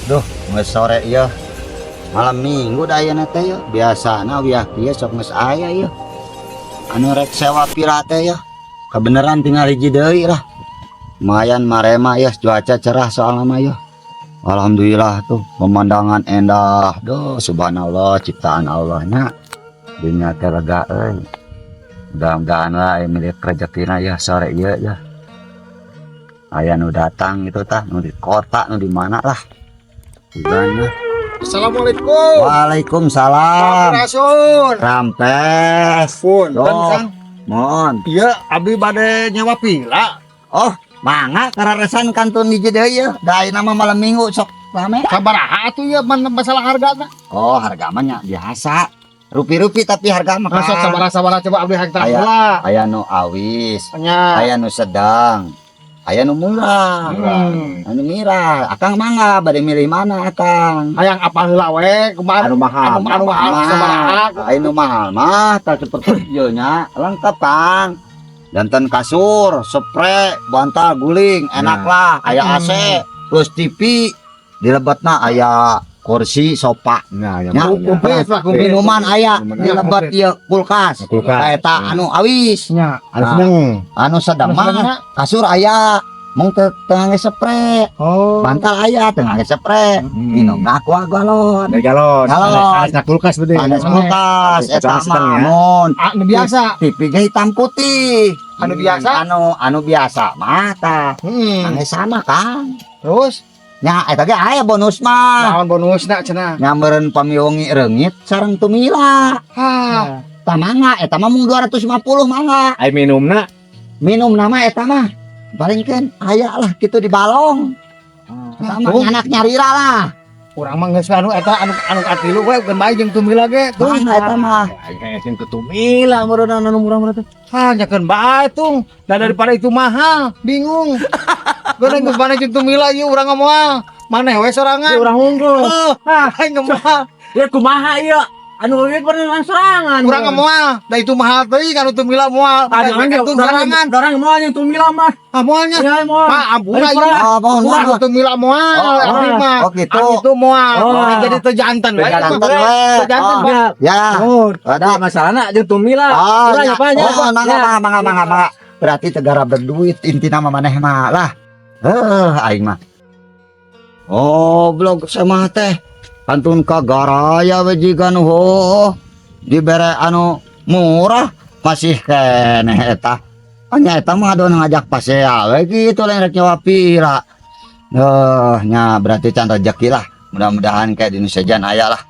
Duh, geus sore ieu. Malam Minggu da ayeuna teh yeuh. Biasana wiyah kieu sok geus aya ieu. Anu rek sewa vila teh yeuh. Kebeneran tinggal hiji deui lah. Lumayan marema ya, cuaca cerah soalnya mah yeuh. Alhamdulillah tuh pemandangan indah. Duh, subhanallah, ciptaan Allah nya. Dunia teh lega euy. Mudah-mudahan lah aya milik rezekina ya sore ieu ya. Aya nu datang gitu tah, nu di kota, nu di mana lah. Udah. Assalamualaikum. Waalaikumsalam. Sampurasun. Rampes. Punten, Oh. Kang. Mohon. Iya, abdi bade nyewa vila. Oh, mangga kararesan kantun hiji deui ya. Da ayeuna mah malam Minggu sok rame. Sabaraha atuh ieu masalah hargana? Oh, harga mah nya biasa. Rupi-rupi tapi harga mah Nah, sok kan. sabaraha-sabaraha coba abdi hayang terang Aya. heula. Aya nu awis, Nya. Aya nu sedang, aya nu murah. Anu mirah. Akang mangga bade milih mana akang? Hayang apa heula we kumaha? Anu mahal. Anu mahal sabaraha? Aya nu mahal mah tah seperti ieu nya, lengkap, Kang. Janten kasur, sepre, bantal, guling, enak lah, aya AC, plus TV, di lebetna aya kursi, sofa. Nah, yang Ya, Komplit lah, komplit. Minuman aya Minuman di lebet ieu kulkas. Kulkas. Ka eta anu awis. Nya. Anu Nah. sedang. Anu sedang Anu mah sedangna? Kasur aya, mung teu teu ngangge sepre. Oh. Bantal aya teu ngangge sepre. Minumna Aqua galon. Dari galon. Galon. Sanesna kulkas berarti. Sanes kulkas eta Kulkas sedang mah ya. mun. Anu biasa. TV ge hitam putih. Anu biasa? Anu anu biasa mah tah. Angge sama, Kang. Terus Nya eta ge aya bonus mah. Naon bonusna cenah? Nya meureun pami wengi reungit sareng tumila. Hah. Tah mangga eta mah mung 250 mangga. Ai minumna? Minum nama eta mah paling kan aya lah gitu di balong. Sama Oh. anak nyarira lah. Urang mah geus anu eta anu anu katilu we keun bae jeung tumila ge tuh. Mangga eta mah. Kayak sing ketumila meureun anu murah-murah teh. Ah, nyakeun bae tung. Da daripada itu mahal, bingung. Geus geus mana jeung tumila ieu urang moal. Maneh we sorangan. Ieu urang unggul. Heuh, aing moal. Ya kumaha ieu? Anu ieu bener sorangan. Urang moal. Da itu mahal teuing anu tumila moal. Ada Itu sorangan. Orang moal yang tumila mah. Ah, moalnya. Ya moal. Pak, ampura ieu. Oh, mohon Urang mohon. tumila moal, Oh, abdi mah. oh, gitu. Anu itu moal. Oh. Jadi teu janten we. Teu janten we. Teu janten, Oh. Pak. Ya. Oh, Berarti ada masalahna jeung tumila. Oh, Urang ya. apa nya? Oh, mangga, mangga, mangga, mangga, mangga. Berarti tegara berduit intina mah maneh mah lah. Heuh, aing mah. Oh, blog sama teh. Kantun ka garaya we jiga nu heuh. Dibere anu murah masih keneh eta. Nya eta mah ado ngajak pasea we gitu lain rek nyawa pira. Nya berarti can rezeki lah. Mudah-mudahan kayak di Nusa aya lah.